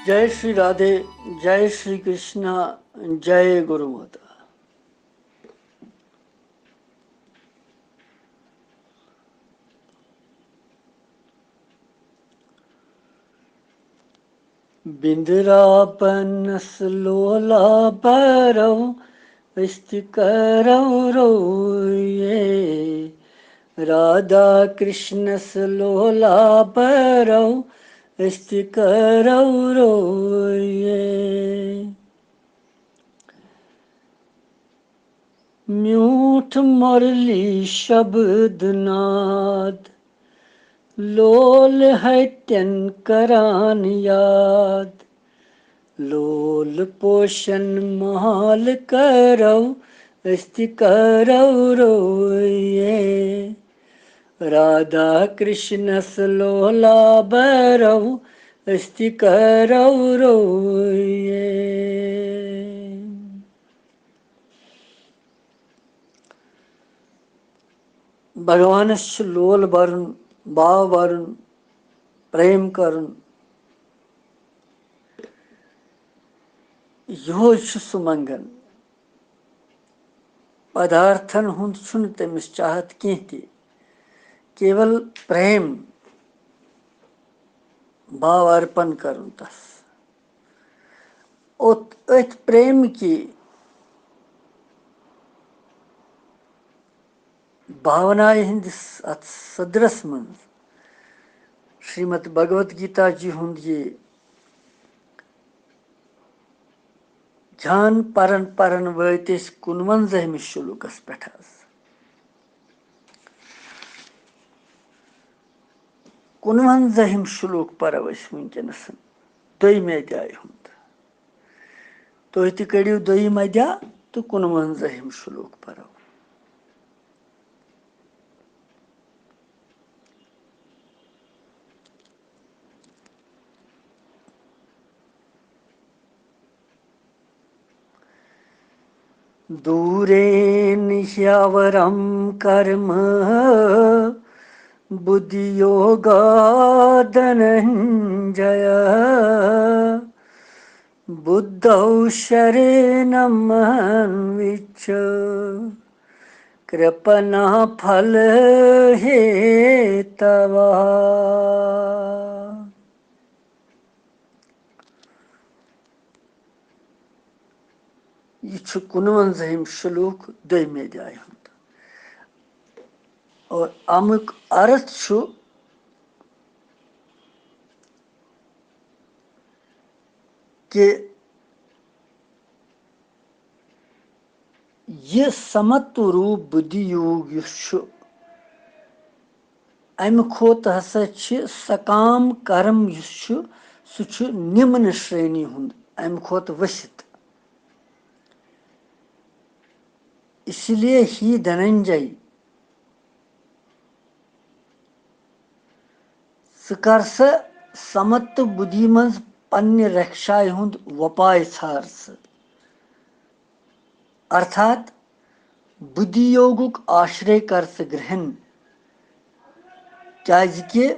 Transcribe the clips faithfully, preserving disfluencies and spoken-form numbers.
जय श्री राधे, जय श्री कृष्णा, जय गुरु माता। بِنٛدراپنَس لولابرو أسۍ تہِ کرو رویے۔ رادھا کرشنَس لولابرو أسۍ تہِ کرو رویے۔ میوٗٹھ مُرلی شبد ناد، لول ہتٮ۪ن کران یاد۔ لول پوشن مال کرو، أسۍ تہِ کرو رویے۔ رادھا کرشنس لولا برو، أسۍ تہِ کرو رویے۔ بھگوانس چھُ لول برُن، باو برُن، پریم کرُن۔ یِہوے چھُ سُہ منگان۔ پدارتھن ہُنٛد چھُنہٕ تٔمِس چاہت کینٛہہ تہِ، کیول پریم، باو ارپن کرُن تس۔ اوت-، أتھۍ پریم کی بھاونایہِ ہٕنٛدِس اَتھ صدرس منٛز شریمد بھگوت گیتا جی ہُنٛد یہِ دھیان پران پران وٲتۍ أسۍ کُنوَنزٲہمِس شلوکس پٮ۪ٹھ حظ۔ کُنوَنزٲہِم شلوک پرو أسۍ وٕنکیٚنس دوٚیمہِ ادھیایہِ ہُنٛد۔ تُہۍ تہِ کٔڑِو دوٚیِم ادھیا تہٕ کُنوَنزٲہِم شلوک پرو۔ दूरेण ह्यवरं कर्म बुद्धियोगाद् धनञ्जय। बुद्धौ शरणमहं विच्छ कृपणा फलहेतवा। یہِ چھُ کُنوَنزٲہِم شلوک دوٚیمہِ ادھیایہِ ہُنٛد۔ اور اَمیُک ارتھ چھُ کہِ یہِ سمت روٗپ بُدھی یوگ یُس چھُ، اَمہِ کھۄتہٕ ہسا چھِ سکام کرم یُس چھُ، سُہ چھُ نِمن شرینی ہُنٛد، اَمہِ کھۄتہٕ ؤسِتھ۔ اسی لیے ہی دھننجے، ژٕ کر سا سمت تہٕ بُدھی منٛز پننہِ رکشایہِ ہُنٛد وۄپاے ژھار ژٕ۔ ارتھات بُدھی یوگُک آشرے کر ژٕ گرہن، کیازِ کہِ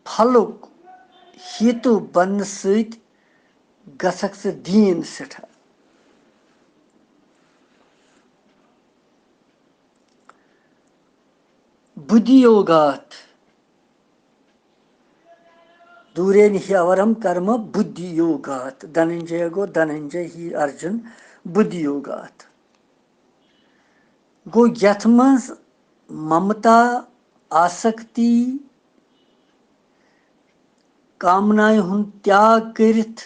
پھلُک ہیتو بننہٕ سۭتۍ گژھکھ ژٕ دیٖن سٮ۪ٹھاہ۔ بُدھی یوگاتھ، دوٗرے نِہی اورم کرم بُدھی یوگاتھ۔ دھننجے گوٚو، دھننجے ہی ارجُن بُدھی یوگاتھ۔ گوٚو یتھ منٛز ممتا، آسکتی، کامنایہِ ہُنٛد تیاگ کٔرِتھ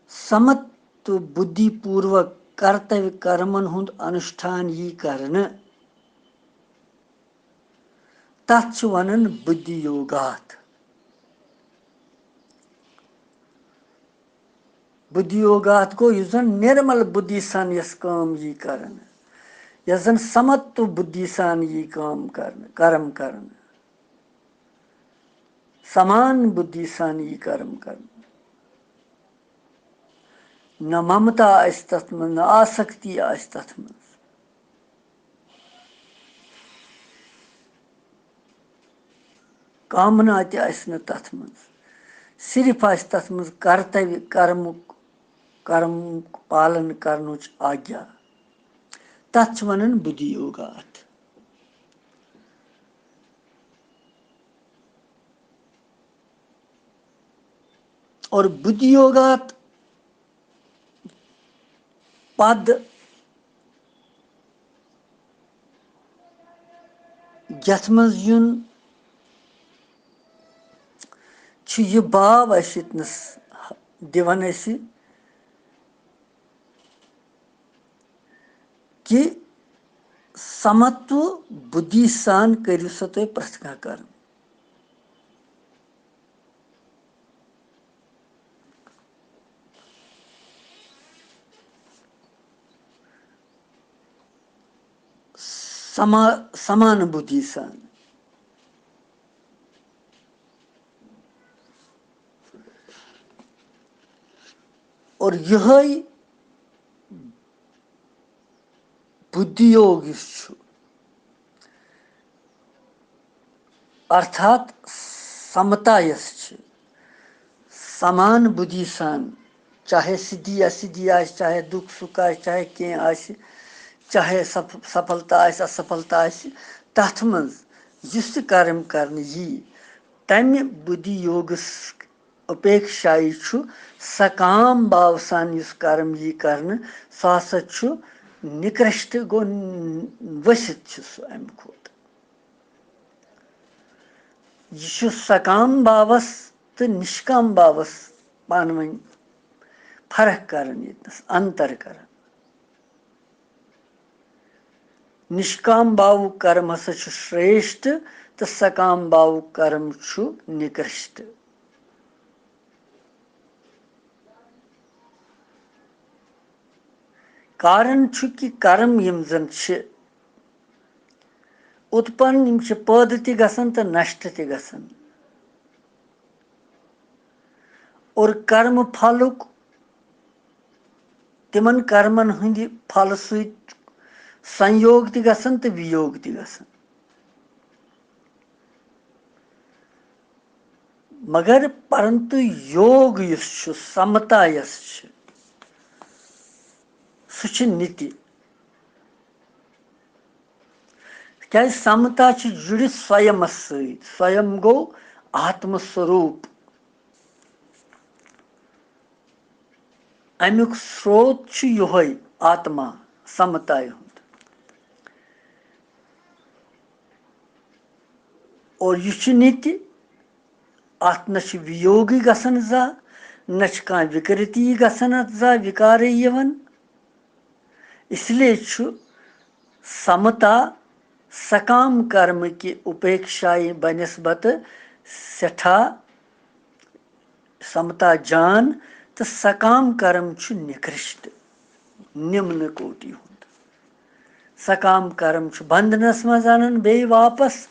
سمت تہٕ بُدھی پوٗروک کرتویہ کرمن ہُنٛد انُشٹھان یی کرنہٕ، تتھ چھِ ونان بُدھی یوگاتھ۔ بُدھی یوگاتھ گوٚو یُس زن نرمل بُدھی سان یۄس کٲم یی کرنہٕ، یۄس زن سمت تہٕ بُدھی سان یی کٲم کرنہٕ، کرم کرنہٕ، سمان بُدھی سان یی کرم کرنہٕ۔ نہ ممتا آسہِ تتھ منٛز، نہ آسکتی آسہِ تتھ منٛز۔ کامنا تہِ آسہِ نہٕ تَتھ منٛز۔ صرف آسہِ تَتھ منٛز کرتویہ، کرمُک، کرمُک پالن کرنٕچ آگیا۔ تَتھ چھِ وَنان بُدھی یوگا اَتھ۔ اور بُدھی یوگا پد یتھ منٛز یُن چھُ، یہِ باو اَسہِ ییٚتنَس دِوان اَسہِ کہِ سمتو بُدھی سان کٔرِو سا تُہۍ پرٛٮ۪تھ کانٛہہ کرم۔ سما-، سمان بُدھی سان۔ اور یِہوٚے بُدھی یوگ یُس چھُ، ارتھات سمتا یۄس چھِ، سمان بُدھی سان، چاہے سِدھی اسِدھی آسہِ، چاہے دُکھ سُکھ آسہِ، چاہے کینٛہہ آسہِ، چاہے سف-، سفلتا آسہِ، اسفلتا آسہِ، تَتھ منٛز یُس تہِ کرم کرنہٕ یی، تَمہِ بُدھی یوگس اُپیکشایہِ چھُ سکام باو سان یُس کرم یی کرنہٕ، سُہ ہسا چھُ نِکرشٹ، گوٚو ن-، ؤسِتھ چھُ سُہ اَمہِ کھۄتہٕ۔ یہِ چھُ سکام باوس تہٕ نِشکام باوس پانہٕ ؤنۍ فرق کران، ییٚتنَس انتر کران۔ نِشکام باوُک کرم ہسا چھُ شریشٹھ تہٕ سکام باوُک کرم چھُ نِکرشٹ۔ کارن چھُ کہِ کرم یِم زن چھِ اُتپن، یِم چھِ پٲدٕ تہِ گژھان تہٕ نشٹ تہِ گژھان۔ اور کرم پھلُک، تِمن کرمن ہٕنٛدِ پھلہٕ سۭتۍ سنیوگ تہِ گژھان تہٕ ویوگ تہِ گژھان۔ مگر پرنتو یوگ یُس چھُ، سمتا یۄس چھِ، سُہ چھُ نِتہِ۔ تِکیازِ سمتا چھِ جُڑِتھ سویمس سۭتۍ۔ سویم گوٚو آتم سوروپ۔ امیُک سرٛوت چھُ یِہوٚے آتما، سمتایہِ ہُنٛد۔ اور یہِ چھُ نِتہِ، اَتھ نہ چھُ ویوگٕے گژھان زانٛہہ، نہ چھُ کانٛہہ وِکرتی گژھان اَتھ زانٛہہ، وِکارٕے یِوان۔ اس لیے چھُ سمتا سکام کرم کہِ اُپیکشایہِ بنسبت سٮ۪ٹھاہ سمتا جان، تہٕ سکام کرم چھُ نِکرشٹ، نِمن کوٹی ہُنٛد۔ سکام کرم چھُ بندنس منٛز انان بیٚیہِ واپس،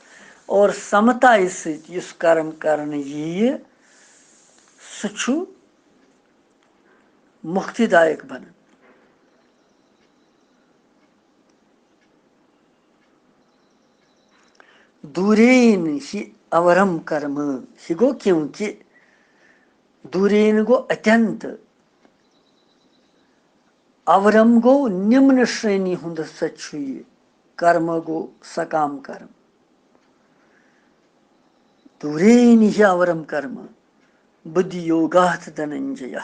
اور سمتایہِ سۭتۍ یُس کرم کرنہٕ یِیہِ، سُہ چھُ مُکتی دایک بنان۔ دوٗرین ہی اورم کرم، یہِ گوٚو کیونکہ دوٗرین گوٚو اتینت، اورم گوٚو نمن شرینی ہُنٛد ہسا چھُ یہِ کرم، گوٚو سکام کرم۔ دوٗرین ہی اورم کرم، بُدھی یوگاتھ دھننجیہ۔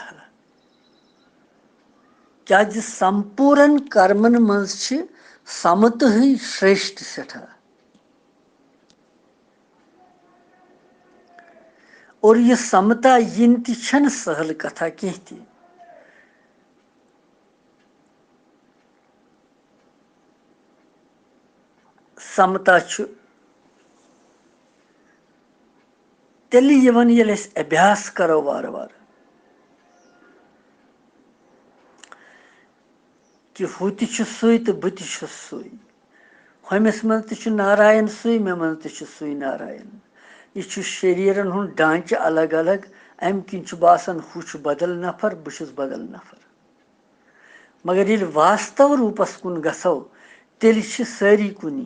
کیازِ سمپوٗرن کرمن منٛز چھِ سمتہٕے شریشٹھ سٮ۪ٹھاہ۔ اور یہِ سمتا یِنۍ تہِ چھَنہٕ سہل کتھا کینٛہہ تہِ۔ سمتا چھُ تیٚلہِ یِوان، ییٚلہِ أسۍ ابھیاس کرو وارٕ وارٕ، کہِ ہُہ تہِ چھُ سُے تہٕ بہٕ تہِ چھُس سُے۔ ہُمِس منٛز تہِ چھُ ناراین سُے، مےٚ منٛز تہِ چھُ سُے ناراین۔ یہِ چھُ شریرن ہُنٛد ڈھانچہٕ الگ الگ، امہِ کِنۍ چھُ باسان ہُہ چھُ بدل نفر، بہٕ چھُس بدل نفر۔ مگر ییٚلہِ واستو روٗپس کُن گژھو، تیٚلہِ چھِ سٲری کُنی۔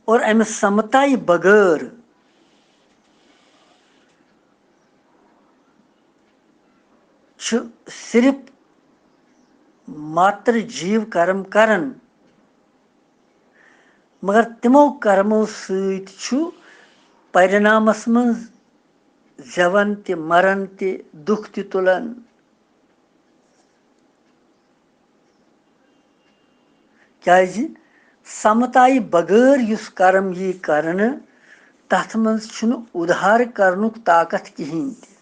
اور امہِ سمتایہِ بغٲر چھُ صرف ماتر جیٖو کرم کران، مگر تِمو کرمو سۭتۍ چھُ پرِنامس منٛز زٮ۪وان تہِ، مران تہِ، دُکھ تہِ تُلان۔ کیازِ سمتایہِ بغٲر یُس کرم یی کرنہٕ، تتھ منٛز چھُنہٕ اُدھار کرنُک طاقت کِہینۍ تہِ۔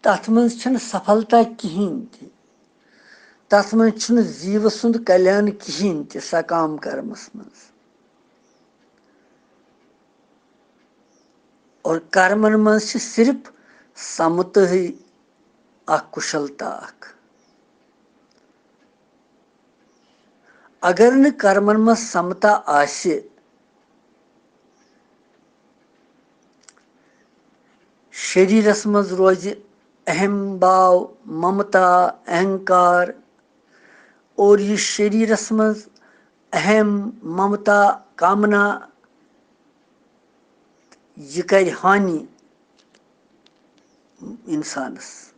تتھ منٛز چھنہٕ سفلتا کِہینۍ تہِ۔ تتھ منٛز چھُنہٕ زیٖوٕ سُنٛد کلیان کِہینۍ تہِ سکام کرمس منٛز۔ اور کرمن منٛز چھِ صرف سمتٕے اکھ کُشلتا اکھ۔ اگر نہٕ کرمن منٛز سمتا آسہِ، شریرس منٛز روزِ اہم باو، ممتا، اہنکار، اور یہِ شریرس منٛز اہم ممتا، کامنا، یہِ کرِ ہانی انسانس۔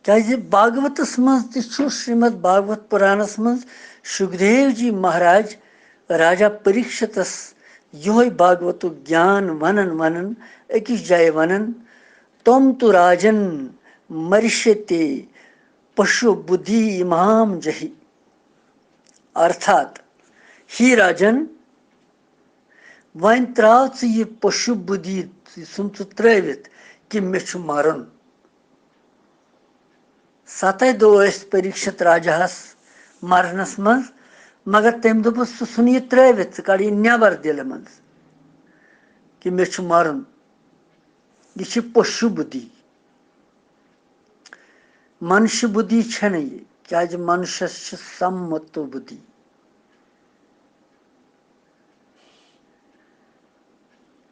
کیازِ بھاگوتس منٛز تہِ چھُ، شریمد بھاگوت پُرانس منٛز شُکدیو جی مہاراج راجا پریکشتس یِہوے بھاگوتُک گیان ونان ونان أکِس جایہِ ونان، "تم تو راجن مرشتے پشو بدھی امام جہی"۔ ارتھات، ہے راجن، وۄنۍ ترٛاو ژٕ یہِ پشو بدھی، ژٕ ژھُن ژٕ ترٛٲوِتھ کہِ مےٚ چھُ مرُن۔ ستے دۄہ ٲسۍ پریکشت راجاہس مرنس منٛز، مگر تٔمۍ دوٚپُس، "ژٕ ژھُن یہِ ترٛٲوِتھ، ژٕ کڑ یہِ نٮ۪بر دِلہِ منٛز کہِ مےٚ چھُ مرُن۔ یہِ چھِ پشو بدھی۔" منشہِ بدھی چھنہٕ یہِ، کیازِ منشس چھِ سمتو بدھی۔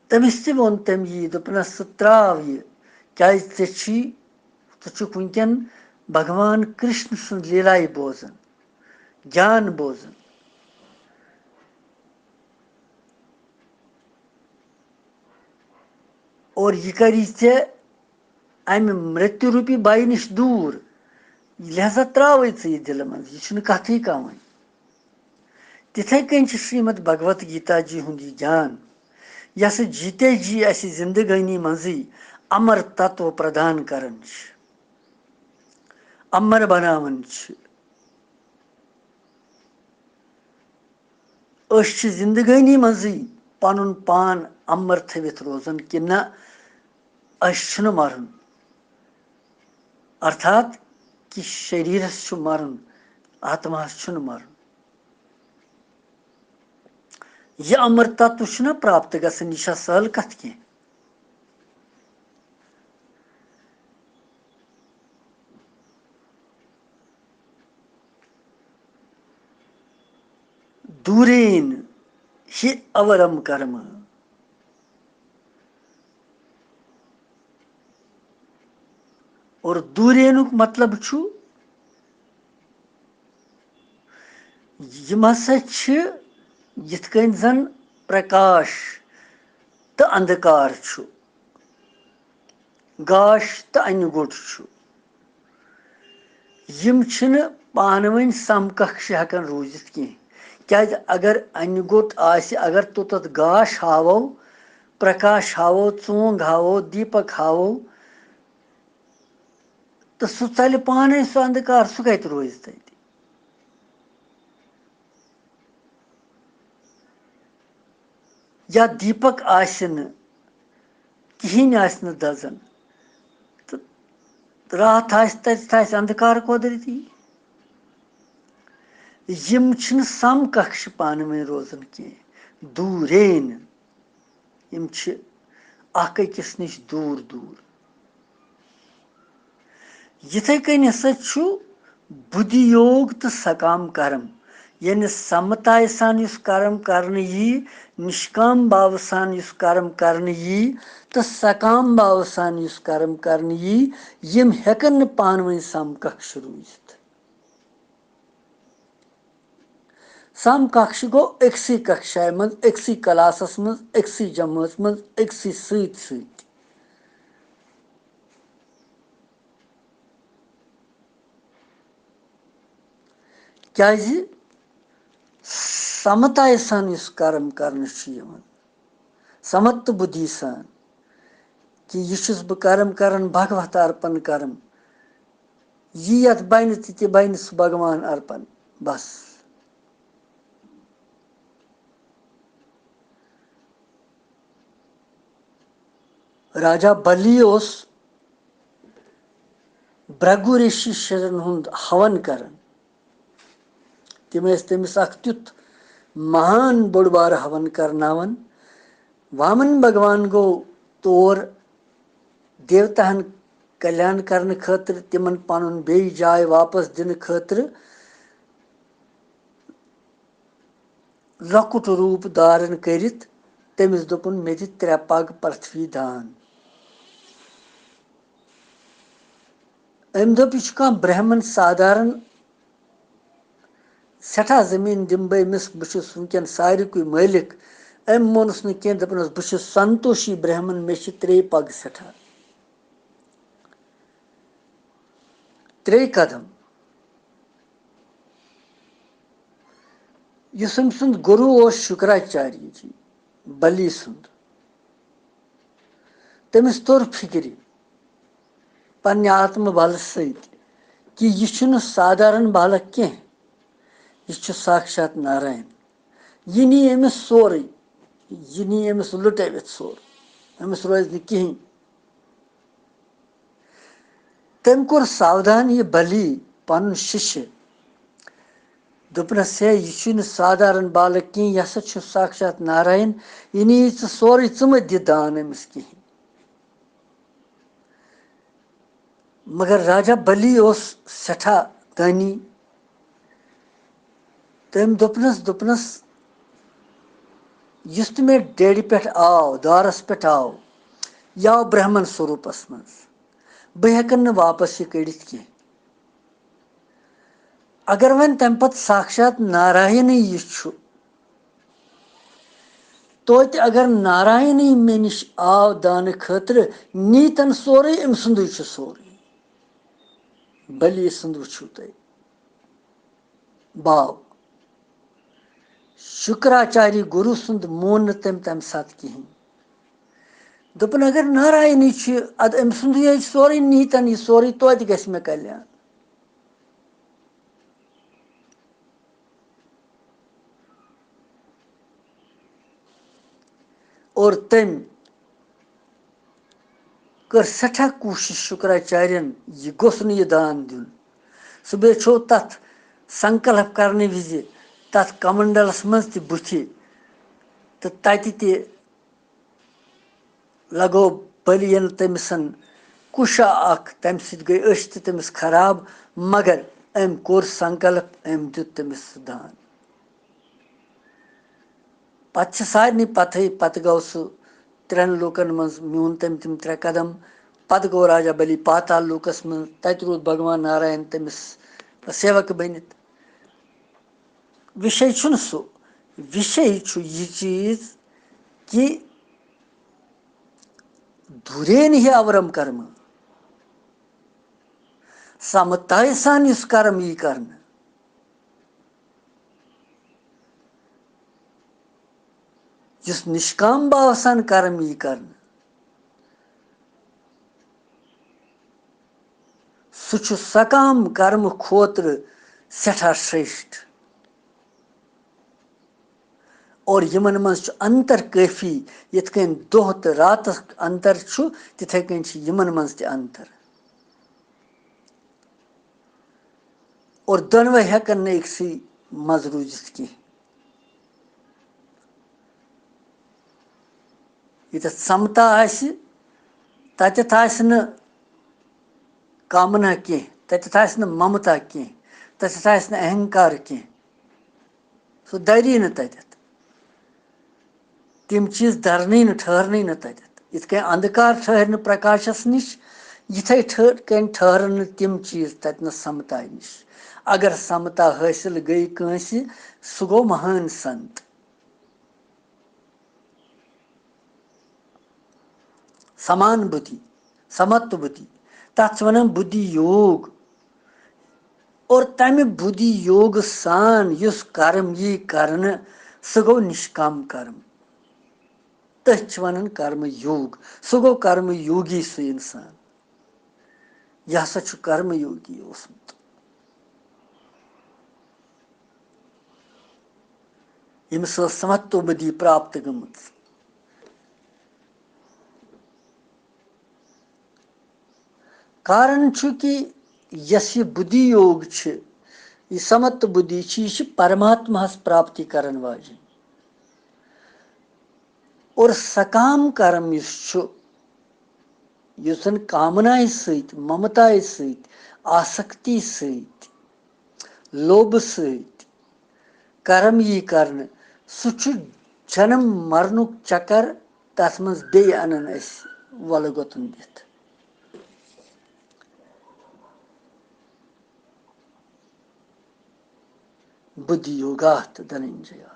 تٔمِس تہِ ووٚن تٔمۍ یی، دوٚپنس، "ژٕ ترٛاو یہِ، کیازِ ژےٚ چھی، ژٕ چھُکھ وٕنکٮ۪ن بھگوان کرشن سٕنٛز لیلایہِ بوزان، گیان بوزان۔ اور یہِ کری ژےٚ امہِ مرتیو روٗپی بایہِ نِش دوٗر، لہذا ترٛاوے ژٕ یہِ دِلہٕ منٛز، یہِ چھُنہٕ کتھٕے کانٛہہ وۄنۍ۔" تِتھے کٔنۍ چھِ شریمد بھگوت گیتا جی ہُنٛد یہِ گیان، یۄسہٕ جیتے جی اسہِ زندگٲنی منٛزٕے امر تتو پردان کران چھِ، امر بناوان چھِ۔ أسۍ چھِ زندگٲنی منٛزٕے پنُن پان امر تھٲوِتھ روزان کہِ نہ، اسہِ چھُنہٕ مرُن، ارتھات کہِ شریرس چھُ مرُن، آتماہس چھُنہٕ مرُن۔ یہِ امر تتو چھُنہ پراپت گژھان، یہِ چھا سہل کتھ کینٛہہ؟ دوٗرین ہی اورم کرم۔ اور دوٗرینُک مطلب چھُ، یِم ہسا چھِ یِتھ کٔنۍ زن پرکاش تہٕ اندھکار چھُ، گاش تہٕ انہِ گوٚٹ چھُ۔ یِم چھِنہٕ پانہٕ ؤنۍ سمککش ہٮ۪کان روٗزِتھ کینٛہہ۔ کیازِ اگر انہِ گوٚٹ آسہِ، اگر توٚتتھ گاش ہاوو، پرکاش ہاوو، ژونٛگ ہاوو، دیٖپک ہاوو، تہٕ سُہ ژلہِ پانے سُہ اندھکار، سُہ کتہِ روزِ تتہِ؟ یا دیٖپک آسہِ نہٕ، کِہینۍ آسہِ نہٕ دزان، تہٕ راتھ آسہِ تتہِ، تتہِ آسہِ اندھکار قۄدرتی۔ یِم چھِنہٕ سمککش پانہٕ ؤنۍ روزان کینٛہہ، دوٗرین۔ یِم چھِ اکھ أکِس نِش دوٗر دوٗر۔ یِتھے کٔنۍ ہسا چھُ بُدھی یوگ تہٕ سکام کرم، یعنی سمتایہِ سان یُس کرم کرنہٕ یی، نشکام باوٕ سان یُس کرم کرنہٕ یی، تہٕ سکام باوٕ سان یُس کرم کرنہٕ یی، یِم ہٮ۪کن نہٕ پانہٕ ؤنۍ سمککش روٗزِتھ۔ سمککش گوٚو أکسٕے ککشایہِ منٛز، أکسٕے کلاسس منٛز، أکسٕے جمٲژ منٛز، أکسٕے سۭتۍ سۭتۍ۔ کیازِ سمتایہِ سان یُس کرم کرنہٕ چھُ یِوان، سمت تہٕ بُدھی سان، کہِ یہِ چھُس بہٕ کرم کران، بھگوت ارپن کرم، یہِ یتھ بنہِ تہِ تہِ بنہِ سُہ بھگوان ارپن۔ بس۔ راجا بلی اوس برگو ریشی شرن ہُنٛد ہون کران۔ تِم ٲسۍ تٔمِس اکھ تیُتھ مہان بوٚڑ بارٕ ہون کرناوان۔ وامن بھگوان گوٚو تور دیوتاہن کلیان کرنہٕ خٲطرٕ، تِمن پنُن بیٚیہِ جاے واپس دِنہٕ خٲطرٕ۔ لۄکُٹ روٗپ دھارن کٔرِتھ تٔمِس دوٚپُن، "مےٚ دِ ترٛےٚ پگ پرتھوی دان۔" أمۍ دوٚپ، "یہِ چھُ کانٛہہ برہمن سادھارن، سٮ۪ٹھاہ زٔمیٖن دِمہٕ بہٕ أمِس، بہٕ چھُس وٕنکٮ۪ن ساروٕے کُے مٲلِک۔" أمۍ مونُس نہٕ کینٛہہ، دوٚپنَس، "بہٕ چھُس سنتوشی برہمن، مےٚ چھِ ترٛے پگ سٮ۪ٹھاہ۔" ترٛے قدم۔ یُس أمۍ سُنٛد گُروٗ اوس شُکراچاریہ جی، بلی سُنٛد، تٔمِس توٚر فِکرِ پننہِ آتمہٕ بلہٕ سۭتۍ کہِ یہِ چھُنہٕ سادھارن بالک کینٛہہ، یہِ چھُ ساکشات ناراین۔ یہِ نی أمِس سورُے، یہِ نی أمِس لُٹٲوِتھ سورُے، أمِس روزِ نہٕ کِہیٖنۍ۔ تٔمۍ کوٚر ساودھان یہِ بلی، پنُن شِشہِ۔ دوٚپنس، "ہے، یہِ چھُنہٕ سادھارن بالک کینٛہہ، یہِ ہسا چھُ ساکشات ناراین، یہِ نِیہِ ژٕ سورُے، ژٕ مہ دِ دان أمِس کِہیٖنۍ۔" مگر راجا بلی اوس سٮ۪ٹھاہ دٲنی۔ تٔمۍ دوٚپنَس، دوٚپنَس، "یُس تہِ مےٚ ڈیڈِ پٮ۪ٹھ آو، دارَس پٮ۪ٹھ آو، یہِ آو برہمن سوروٗپَس منٛز۔ بہٕ ہٮ۪کَن نہٕ واپَس یہِ کٔڑِتھ کینٛہہ۔ اگر وۄنۍ تَمہِ پَتہٕ ساکشات ناراینٕے یہِ چھُ، توتہِ اگر ناراینٕے مےٚ نِش آو دانہٕ خٲطرٕ، نیٖتَن سورُے، أمۍ سُنٛدُے چھُ سورُے۔" بلی سُنٛد وٕچھِو تُہۍ باو۔ شُکراچاری گُروٗ سُنٛد مون نہٕ تٔمۍ تَمہِ ساتہٕ کِہیٖنۍ۔ دوٚپُن، "اگر ناراینٕے چھُ، اَدٕ أمۍ سُنٛدُے حظ چھُ سورُے، نیٖتَن یہِ سورُے، توتہِ گژھِ مےٚ کلیان۔" اور تٔمۍ کٔر سٮ۪ٹھاہ کوٗشِش شُکراچاریَن، یہِ گوٚژھ نہٕ یہِ دان دیُن۔ سُہ بیٚیہِ چھُ تَتھ سنکلپ کرنہٕ وِزِ تَتھ کمنڈلس منٛز تہِ بُتھِ، تہٕ تَتہِ تہِ لگوو بٔلِیَن تٔمِسَن کُشا اکھ، تَمہِ سۭتۍ گٔے أچھ تہِ تٔمِس خراب، مگر أمۍ کوٚر سنکلپ، أمۍ دیُت تٔمِس سُہ دان۔ پتہٕ چھِ سارنٕے پتہٕے، پتہٕ گوٚو سُہ ترٛٮ۪ن لوٗکن منٛز، میوٗن تٔمۍ تِم ترٛےٚ قدم۔ پتہٕ گوٚو راجا بلی پاتال لوٗکس منٛز، تتہِ روٗد بھگوان ناراین تٔمِس سیوک بٔنِتھ۔ وِشے چھُنہٕ سُہ، وِشے چھُ یہِ چیٖز کہِ دوٗرین ہی اورم کرمہٕ، سمتایہِ سان یُس کرم یی کرنہٕ، یُس نشکام باو سان کرم یی کرنہٕ، سُہ چھُ سکام کرمہٕ کھوتہٕ سٮ۪ٹھاہ شرٛیشٹھ۔ اور یِمن منٛز چھُ انتر کٲفی، یِتھ کٔنۍ دۄہ تہٕ راتُک انتر چھُ، تِتھے کٔنۍ چھِ یِمن منٛز تہِ انتر۔ اور دۄنوَے ہٮ۪کن نہٕ أکسٕے منٛز روٗزِتھ کینٛہہ۔ ییٚتٮ۪تھ سمتا آسہِ، تَتٮ۪تھ آسہِ نہٕ کامنا کینٛہہ، تَتٮ۪تھ آسہِ نہٕ ممتا کینٛہہ، تَتٮ۪تھ آسہِ نہٕ اہنکار کینٛہہ۔ سُہ دَری نہٕ تَتٮ۪تھ۔ تِم چیٖز دَرنٕے نہٕ، ٹھٔہرنٕے نہٕ تَتٮ۪تھ۔ یِتھ کٔنۍ اندھکار ٹھٔہرِ نہٕ پرکاشس نِش، یِتھے ٹھٔ-، کٔنۍ ٹھٔہرن نہٕ تِم چیٖز تَتہِ نَس سمتا نِش۔ اگر سمتا حٲصِل گٔے کٲنٛسہِ، سُہ گوٚو مہان سنت۔ سمان بُدھی، سمت بُدھی، تَتھ چھِ وَنان بُدھی یوگ۔ اور تَمہِ بُدھی یوگہٕ سان یُس کرم یی کرنہٕ، سُہ گوٚو نِشکام کرم۔ تٔتھۍ چھِ وَنان کرم یوگ۔ سُہ گوٚو کرم یوگی سُہ اِنسان۔ یہِ ہسا چھُ کرم یوگی اوسمُت، ییٚمِس ٲس سمتو بُدھی پراپت گٔمٕژ۔ کارن چھُ کہِ یۄس یہِ بُدھی یوگ چھِ، یہِ سمت بُدھی چھِ، یہِ چھِ پرماتماہس پراپتی کرن واجیٚنۍ۔ اور سکام کرم یُس چھُ، یُس زن کامنایہِ سۭتۍ، ممتایہِ سۭتۍ، آسکتی سۭتۍ، لوبہٕ سۭتۍ کرم یی کرنہٕ، سُہ چھُ جنم مرنُک چکر تتھ منٛز بیٚیہِ انان أسۍ وۄلہٕ گۄتُن دِتھ۔ بُدھی یوگاتھ دھننجیا۔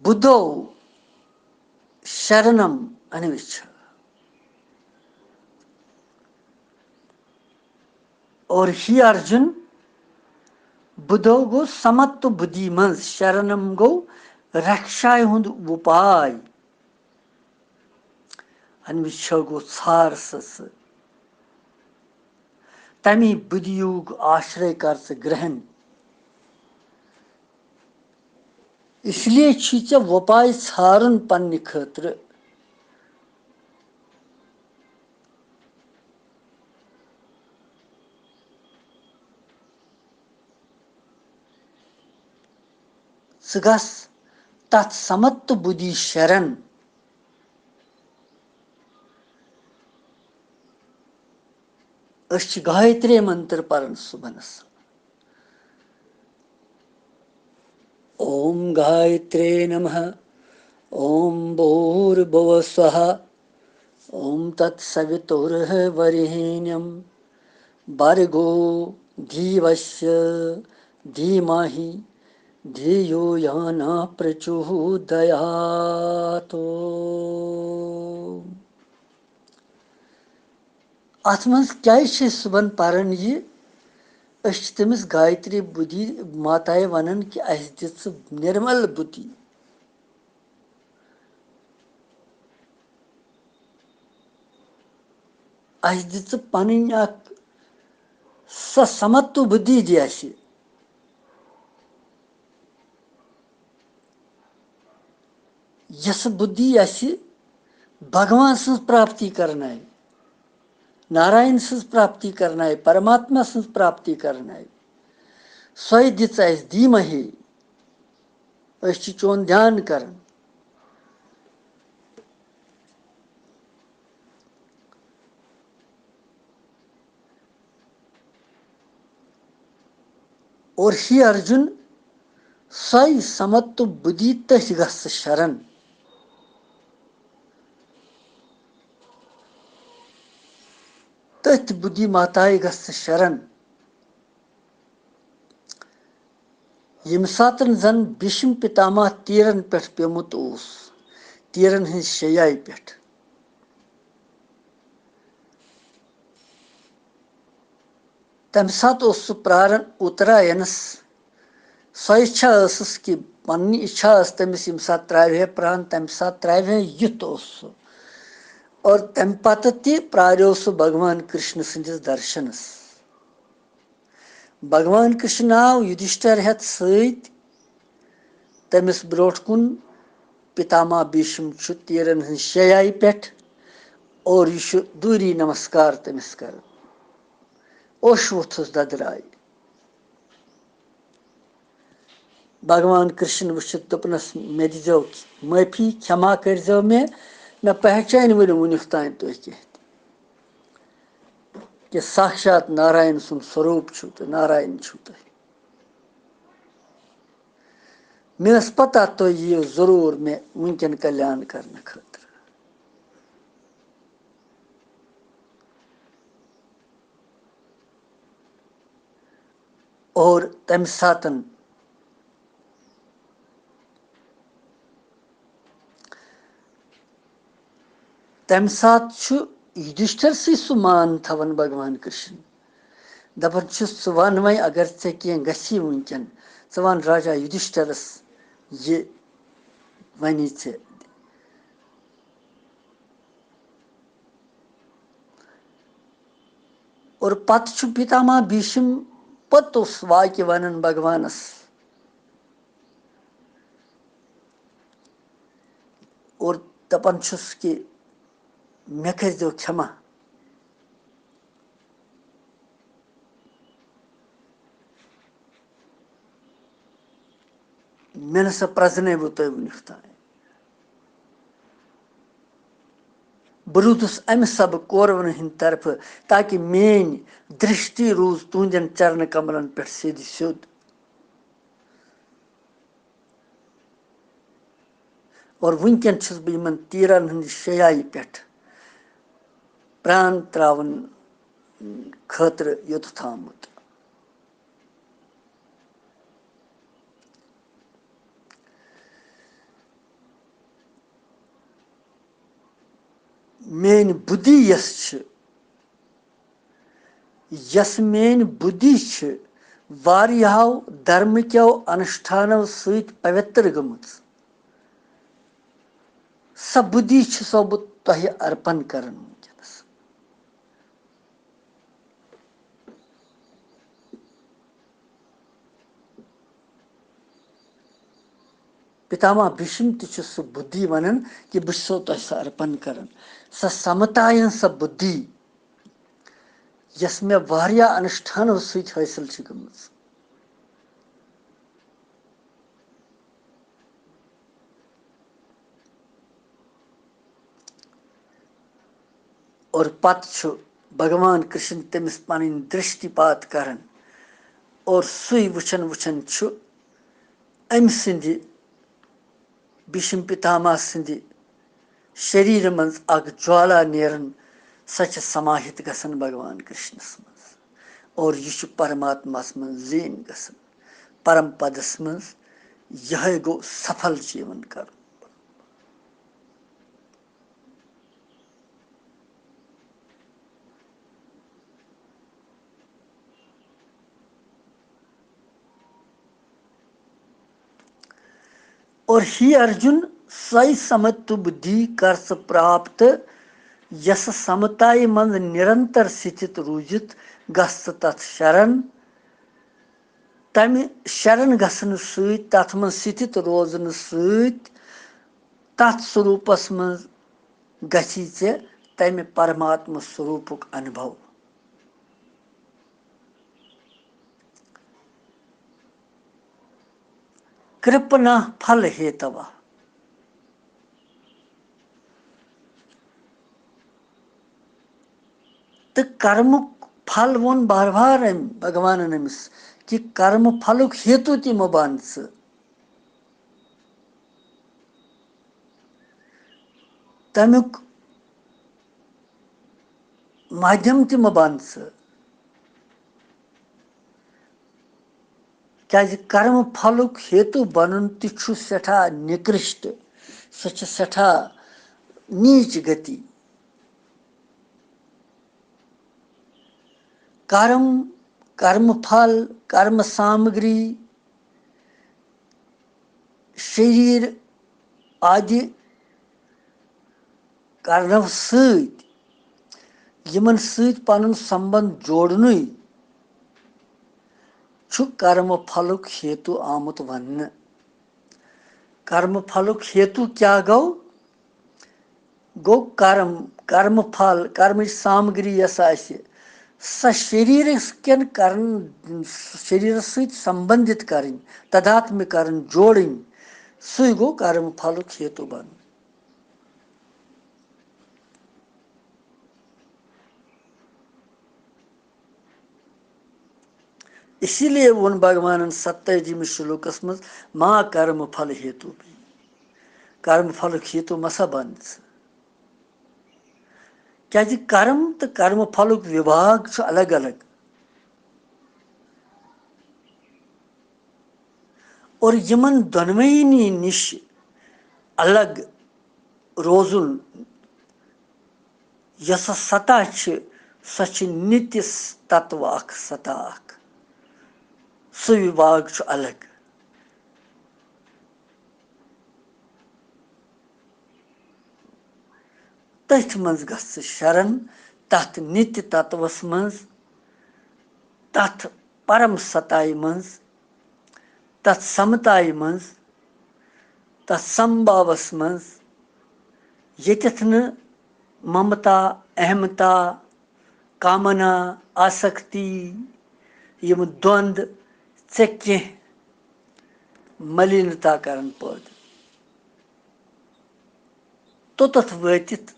بُدھو شرنم انوِچھ۔ اور ہی ارجُن، بُدھو گوٚو سمت تہٕ بُدھی منٛز، شرنم گوٚو رکشایہِ ہُنٛد وُپاے۔ انوِچھ گوٚو ژھار سٕژ۔ تمی بُدھی یوگ آشرے کر ژٕ گرہن۔ اس لیے چھی ژےٚ وۄپاے ژھارُن پننہِ خٲطرٕ۔ ژٕ گژھ تتھ سمت تہٕ بُدھی شرن۔ أسۍ چھِ گایتری منتر پران صُبحنس۔ اوم گایتری نمہ، اوم بھوربھوہ سوہا، اوم تتسویتورورینیم، بھرگو دیوسیہ دھیمہی دھیو یو نہ پرچودیات۔ اتھ منٛز کیازِ چھِ أسۍ صُبحن پران یہِ؟ أسۍ چھِ تٔمِس گایتری بُدھی ماتایہِ ونان کہِ اسہِ دِ ژٕ نرمل بُدھی۔ اسہِ دِ ژٕ پنٕنۍ اکھ سۄ سمتو بُدھی دِ اسہِ، یۄسہٕ بُدھی اسہِ بھگوان سٕنٛز پراپتی کرنایہِ، ناراین سٕنٛز پراپتی کرنایہِ، پرماتما سٕنٛز پراپتی کرنایہِ۔ سۄے دِژ اسہِ دھیمہی۔ أسۍ چھِ چون دھیان کران۔ اور ہی ارجُن، سۄے سمت تہٕ بُدھی تٔتھۍ گژھ ژٕ شرن۔ تٔتھۍ بُدھی ماتایہِ گژھ ژٕ شرن۔ ییٚمہِ ساتن زن بھیشم پتامہ تیرن پٮ۪ٹھ پیومُت اوس، تیرن ہٕنٛزِ شیٚیایہِ پٮ۪ٹھ، تمہِ ساتہٕ اوس سُہ پراران اُتراینس۔ سۄ اِچھا ٲسٕس کہِ پننہِ اِچھا ٲس تٔمِس، ییٚمہِ ساتہٕ ترٛاوِ ہے پران، تمہِ ساتہٕ ترٛاوِ ہے، یُتھ اوس سُہ۔ اور تمہِ پتہٕ تہِ پراریو سُہ بھگوان کرشن سٕنٛدِس درشنس۔ بھگوان کرشن آو یُدھشٹھر ہٮ۪تھ سۭتۍ تٔمِس برونٛٹھ کُن۔ پتامہ بھیشم چھُ تیرن ہٕنٛز شیٚیایہِ پٮ۪ٹھ اور یہِ چھُ دوٗری نمسکار تٔمِس کران۔ اوٚش ووٚتھُس ددرایہِ۔ بھگوان کرشن وٕچھِتھ دوٚپنس، مےٚ دیٖزیو معٲفی، کھٮ۪ما کٔرۍزیو مےٚ، مےٚ پہچانہِ وٕنہِ وٕنیُک تام تُہۍ کینٛہہ تہِ۔ کہِ ساکشات ناراین سُنٛد سوروٗپ چھُو تُہۍ، ناراین چھُو تُہۍ۔ مےٚ ٲس پتہ تُہۍ یِیِو ضروٗر مےٚ وٕنکٮ۪ن کلیان کرنہٕ خٲطرٕ۔ اور تَمہِ ساتَن، تَمہِ ساتہٕ چھُ یُدھشٹھرسٕے سُہ مان تھاوان بھگوان کرشن۔ دَپان چھُس، "ژٕ وَن وۄنۍ، اگر ژےٚ کینٛہہ گژھی وٕنکٮ۪ن، ژٕ وَن راجا یُدھشٹھرس، یہِ وَنی ژےٚ۔" اور پتہٕ چھُ پیتاماہ بھیشم پوٚتُس واقعہٕ ونان بھگوانس اور دپان چھُس کہِ مےٚ کٔرۍزیو کھٮ۪ما، مےٚ نہ سا پرٛزنٲوٕ تُہۍ وُنیُک تام۔ بہٕ روٗدُس اَمہِ سبہٕ کورونہٕ ہٕنٛدِ طرفہٕ، تاکہِ میٛٲنۍ درشٹی روٗز تُہنٛدٮ۪ن چرنہٕ کملن پٮ۪ٹھ سیٚدِ سیوٚد۔ اور وٕنکٮ۪ن چھُس بہٕ یِمن تیٖرن ہٕنٛدِ شیٚیایہِ پٮ۪ٹھ پران تراوُن خٲطرٕ یوٚتتھ آمُت۔ میٲنۍ بُدھی یۄس چھِ، یۄس میٲنۍ بُدھی چھِ واریاہو دھرمہٕ کیو انُشٹھانو سۭتۍ پویتر گٔمٕژ، سۄ بُدھی چھُسو بہٕ تۄہہِ ارپن کران وٕنکیٚنس۔ پتاماہ بھیشم تہِ چھُ سُہ بُدھی ونان کہِ بہٕ چھُسو تۄہہِ سۄ ارپن کران، سۄ سمتاین سۄ بُدھی، یۄس مےٚ واریاہ انُشٹھانو سۭتۍ حٲصِل چھِ گٔمٕژ۔ اور پتہٕ چھُ بھگوان کرشن تٔمِس پنٕنۍ درشٹی پات کران اور سُے وٕچھان وٕچھان چھُ أمۍ سٕنٛدِ بھیشم پتاماہ سٕنٛدِ شریرٕ منٛز اکھ جوالا نیران، سۄ چھِ سماہِت گژھان بھگوان کرشنس منٛز اور یہِ چھُ پرماتماہس منٛز لیٖن گژھان۔ پرم پدس منٛز یِہوٚے گوٚو سفل چھُ یِوان کرُن۔ اور ہی ارجُن، سۄے سمت بُدھی کر ژٕ پراپت، یۄسہٕ سمتایہِ منٛز نرنتر ستھت روٗزِتھ گژھ ژٕ تتھ شرن۔ تمہِ شرن گژھنہٕ سۭتۍ، تتھ منٛز ستھت روزنہٕ سۭتۍ، تتھ سوروٗپس منٛز گژھی ژےٚ تمہِ پرماتما سوروٗپُک انبھو۔ کرپنا پھل ہیتوا۔ تہٕ کرمُک پھل ووٚن بار بار أمۍ بھگوانن أمِس کہِ کرمہٕ پھلُک ہیتو تہِ مہٕ بن ژٕ، تمیُک مادھیم تہِ مہٕ بن ژٕ۔ کیازِ کرم پھلُک ہیتو بنُن تہِ چھُ سٮ۪ٹھاہ نِکرشٹ، سۄ چھِ سٮ۪ٹھاہ نیٖچ گتی۔ کرم، کرم پھل، کرم سامگری، شریٖر آدِ کرنو سۭتۍ، یِمن سۭتۍ پنُن سمبند جوڑنُے چھُ کرم پھلُک ہیتو آمُت وننہٕ۔ کرم پھلُک ہیتو کیاہ گوٚو؟ گوٚو کرم، کرم پھل، کرمٕچ سامگری یۄس آسہِ، سۄ شریٖرس کٮ۪ن کرن، شریٖرس سۭتۍ سمبندِت کرٕنۍ، تداتمہِ کرٕنۍ، جوڑٕنۍ، سُے گوٚو کرم پھلُک ہیتو بنُن۔ اسی لیے ووٚن بھگوانن ستٲجیمِس شلوکس منٛز، "ما کرم پھل ہیتو بھی۔" کرم پھلُک ہیتو مسا بن ژٕ۔ کیازِ کرم تہٕ کرم پھلُک وِبھاگ چھُ الگ الگ۔ اور یِمن دۄنوٕنی نِش الگ روزُن، یۄس ستا چھِ، سۄ چھِ نِتہِ تتو اکھ ستا اکھ۔ سُہ وِبھاگ چھُ الگ۔ تٔتھۍ منٛز گژھ ژٕ شرن، تتھ نِتہِ تتوس منٛز، تتھ پرم ستایہِ منٛز، تتھ سمتایہِ منٛز، تتھ سمبھاوس منٛز، ییٚتٮ۪تھ نہٕ ممتا، اہمتا، کامنا، آسکتی، یِم دۄند ژےٚ کینٛہہ ملیٖنتا کرن پٲدٕ۔ توٚتتھ وٲتِتھ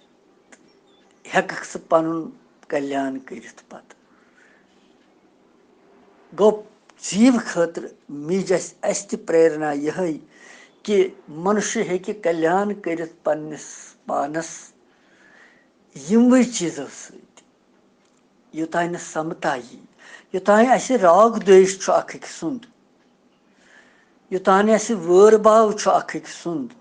ہٮ۪ککھ ژٕ پنُن کلیان کٔرِتھ پتہٕ۔ گوٚو، جیٖو خٲطرٕ میج اَسہِ، اَسہِ تہِ پریرنا یِہے کہِ منشیہ ہیٚکہِ کلیان کٔرِتھ پننِس پانس یِموٕے چیٖزو سۭتۍ، یوٚتانۍ نہٕ سمتا یی، یوٚتانۍ اَسہِ راگ دویش چھُ اکھ أکۍ سُنٛد، یوٚتانۍ اَسہِ وٲر باو چھُ اکھ أکۍ سُنٛد،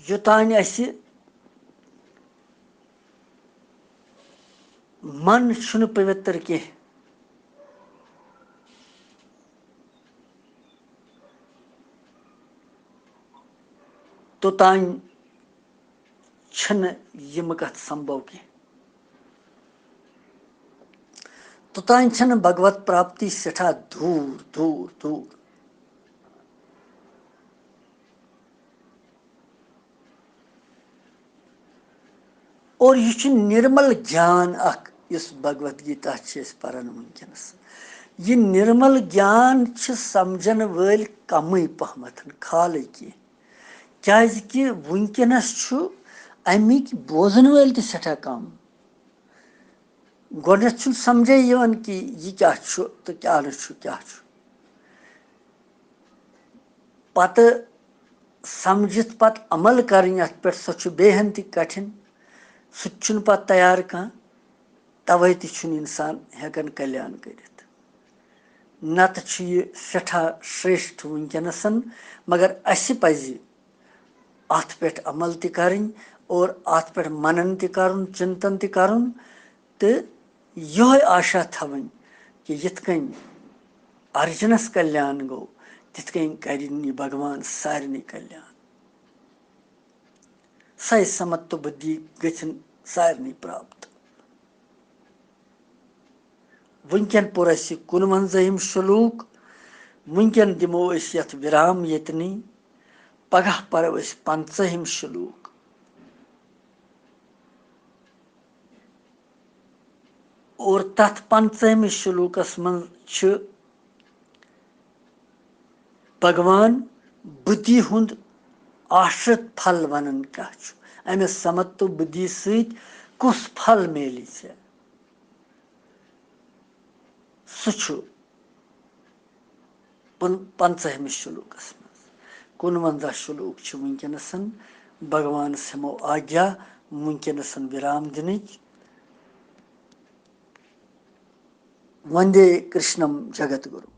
یوٚتانۍ اَسہِ من چھُنہٕ پویتر کینٛہہ، توٚتانۍ چھنہٕ یِم کتھ سمبھو کینٛہہ۔ توٚتانۍ چھنہٕ بھگوت پراپتی سٮ۪ٹھاہ دوٗر، دوٗر، دوٗر۔ اور یہِ چھُ نِرمل گیان اکھ، یُس بھگوت گیتا چھِ أسۍ پران وٕنکیٚنس۔ یہِ نِرمل گیان چھِ سمجھن وٲلۍ کمٕے پہمتھ، کھالٕے کینٛہہ۔ کیازِ کہِ وٕنکیٚنس چھُ اَمِکۍ بوزن وٲلۍ تہِ سٮ۪ٹھاہ کم۔ گۄڈٕنٮ۪تھ چھُنہٕ سمجھے یِوان کہِ یہِ کیٛاہ چھُ تہٕ کیٛاہ نہٕ چھُ، کیٛاہ چھُ۔ پتہٕ سمجھِتھ پتہٕ عمل کرٕنۍ اَتھ پٮ۪ٹھ، سۄ چھُ بیٚیہِ ہن تہِ کٹھِن۔ سُہ تہِ چھُنہٕ پتہٕ تیار کانٛہہ۔ توے تہِ چھُنہٕ انسان ہٮ۪کان کلیان کٔرِتھ۔ نتہٕ چھُ یہِ سٮ۪ٹھاہ شرٛیشٹھ وٕنکیٚنَس، مگر اَسہِ پزِ اَتھ پٮ۪ٹھ عمل تہِ کرٕنۍ اور اَتھ پٮ۪ٹھ منن تہِ کرُن، چنتن تہِ کرُن، تہٕ یِہوٚے آشا تھاوٕنۍ کہِ یِتھ کٔنۍ ارجُنس کلیان گوٚو، تِتھ کٔنۍ کرِ یہِ بھگوان سارنٕے کلیان۔ سۄے سمت تہٕ بُدھی گٔژھِن سارنٕے پراپت۔ وٕنکیٚن پوٚر اَسہِ کُنوَنزٲہِم شلوک۔ وٕنکیٚن دِمو أسۍ یَتھ وِرام ییٚتنٕے۔ پگاہ پرو أسۍ پنٛژٲہِم شلوک۔ اور تَتھ پنٛژٲہِمِس شلوکس منٛز چھُ بھگوان بُدھی ہُنٛد آشرت پھل ونان کیٛاہ چھُ، أمِس سمت تہٕ بُدھی سۭتۍ کُس پھل میلہِ ژےٚ، سُہ چھُ پن-، پنٛژٲہِمِس شلوکس منٛز۔ کُنوَنزاہ شلوک چھِ وٕنکیٚنَس بھگوانَس ہٮ۪مو آگیا وٕنکیٚنَس وِرام دِنٕکۍ۔ وندے کرشنم جگت گُرو۔